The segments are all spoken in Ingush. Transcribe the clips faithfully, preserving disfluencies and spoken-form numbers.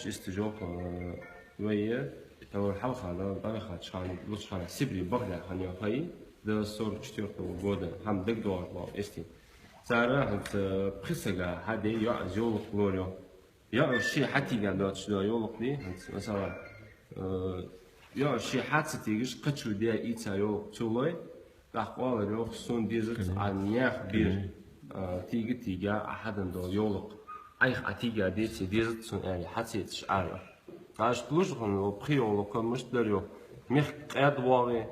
Чисто жоп, э, вай, э, товар хьалха, да, бахача хана, луча хана, Сибре бахьа хана йола хӀама, до сорок четвёртого года, хӀама дагадоагӀаш ба, эсти. Цар хӀанз, э, пхи сага хьаде йоӀ йолакх лорайо. ЙоӀо ше хьатийга доацаш дола йолакх дий, хӀанз, масала, э, йоӀо ше хьа ца тийгаш, кхычо де ийца йолакх цо лой, тӀаккха оалар йоах, сона дезац Ӏа наьха бер, а, тийга-тийга Ӏа хьаденна дола йолакх. Ӏайха Ӏа тийга деце дезац сона, аьле, хьа ца эцаш Ӏа йоах. Иштта луш хинна йола пхи йолакх мишта дар йоах: мехка къаьда воагӀе,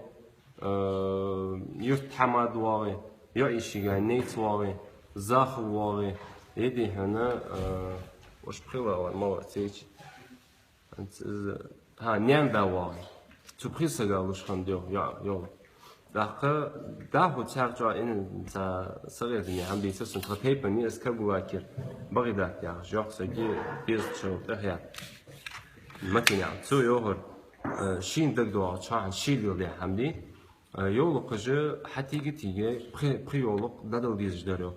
а, юрта хӀама да воагӀе, йоӀ-йишийга найц воагӀе, захал воагӀе, е дий хьона, а, уж пхи ла вар ма вар цечи. Из, хӀа, наьна-да воагӀе. Цу пхи сага луш хинна йола, йола. ТӀаккха дӀахо цхьаькха чӀоагӀа ина цхьа сагӀердане хӀама дийцар сона, тха тайпан я из Карабулакера Багъидат яхаш йола саг, дезачул тӀехьа. Матенаькъан. Цо йоахар, э, шийна дагадоагӀача хана ше леладаь хӀама дий. Э, йолакхаш хьатийга-тийга пхи, пхи йолакх дӀадала дезаш дар йоах.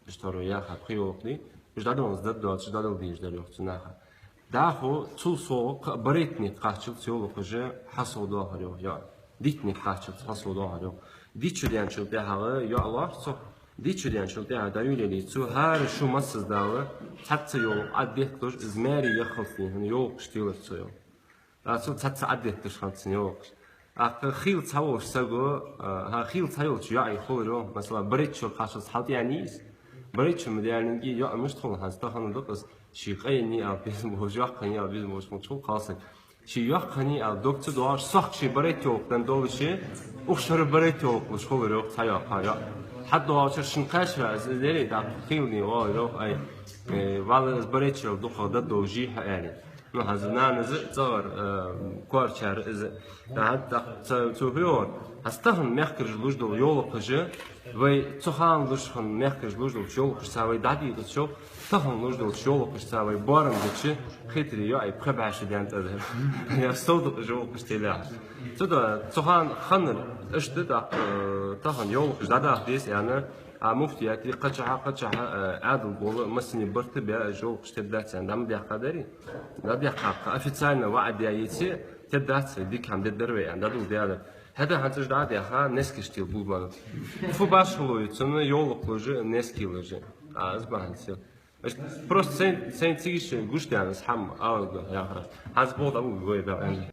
Иштта яха пхи йолакх дий, уж дӀадала дезаш дар, дӀадала дезаш дар йоах цу наха. ДӀахо цул совгӀа кхы а барайтта никъ кхаччалца йолакхаш хьасовдоахар йоах, йоӀ. Дийтта никъ кхаччалца хьасовдоахар йоах. Дийтта шу даьнначул тӀехьагӀа йоӀ лоархӀ цох. Дийтта шу даьнначул тӀехьагӀа дӀайолале цо, хӀара шу массаза Дала цхьацца йолакх Ӏаддетталуш, из маьре яххалца дий хьона йолакхаш телар цо йоах. ТӀаккха цул цхьацца Ӏаддетташ хиннад цун йолакхаш. ТӀаккха хийла цхьа волча саго, а, хӀа, хийла цхьа йолча йоӀе хулар йоах, масала, барайтта шо кхаччалца хьалтӀаеннай из. Барайтта шо ма даьннадий, йоӀ мишта хул хӀанз, тахан да-кх из, ше къаеннай ала безам болаш, йоккха хиннай ала безам болаш волча хул кхалсаг. Ше йоккха хиннай ала дог ца доагӀаш, сох ше барайтта йолакх денна долаше, укх шера барайтта йолакх луш хулар йоах цхьа йоккха йоӀ. ХьатӀадоагӀача шера шийна кхаьчар из, из лере, тӀаккха хийла дий оалар йоах: ай, э, валлахӀи, из барайтта шо дукхагӀа дӀадоладеш дий хьа, аьле. Ну, хӀанз нанас а, цӀагӀара, э, корачар из. ТӀаккха, тӀаккха цо, цо фу йоахар: хӀанз тахан мехкараш луш дола йолакхаш, вай цу хана луш хинна мехкараш луш долча йолакхашца вай дӀадийкъача, тахан луш долча йолакхашца вай боарам беча, хетаре йоӀий пхи бӀаь шу даьнна тӀа дар. Ер совдакъа йолакхаш телар. Цудухьа цу хана хиннар иштта да, тӀаккха, э, тахан йолакхаш дӀадаха деза аьнна, а муфтияте кхычахьа, кхычахьа, э, Ӏаьдал бола массане барт баь, уж йолакхаш теддац аьнна, дӀа ма даьккхадарий? ДӀадаьккхар, официально ваӀад яь йицъе, теддац, дика хӀама дергдар вай аьнна, дӀадоладаьдар. ХӀаьта хӀанз уж дӀа а даьха, носкаш тела болабеннаб. Фу башхало я цунна йолакх луш а, носки луш а? А, из ба хӀанз. Просто сайна, сайна цига гуш даьнна из хӀама, ала да яхар. ХӀанз боху дӀабуг вай баьнна.